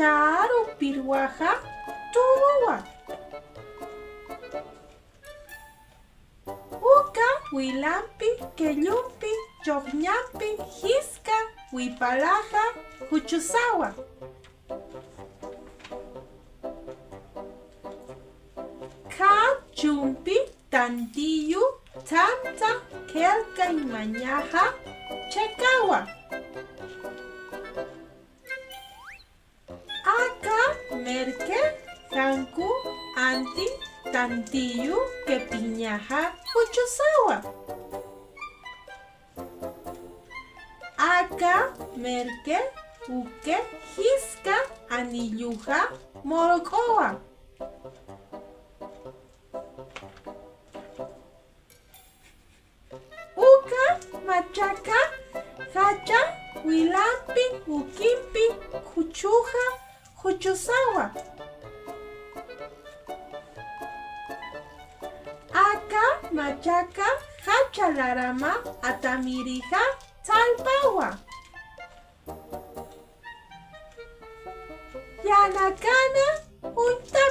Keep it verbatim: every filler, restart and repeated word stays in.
Karu pirwaxa turuwa. Uka wilampi, qillumpi, ch'uxñampi, jiska wipalaxa juchusawa. Kha chumpi tantiyu thantha qillqay mañaxa chhikawa. Aka mirq'i janku anti tantiyu qhipiñaxa juchusawa. Aka mirq'i uka jiska anilluxa muruk'uwa. Uka machaka jacha wilampi ukimpi khuchuxa juchusawa. Aka machaka jacha larama atamirixa thallpawa. Yanakana uñta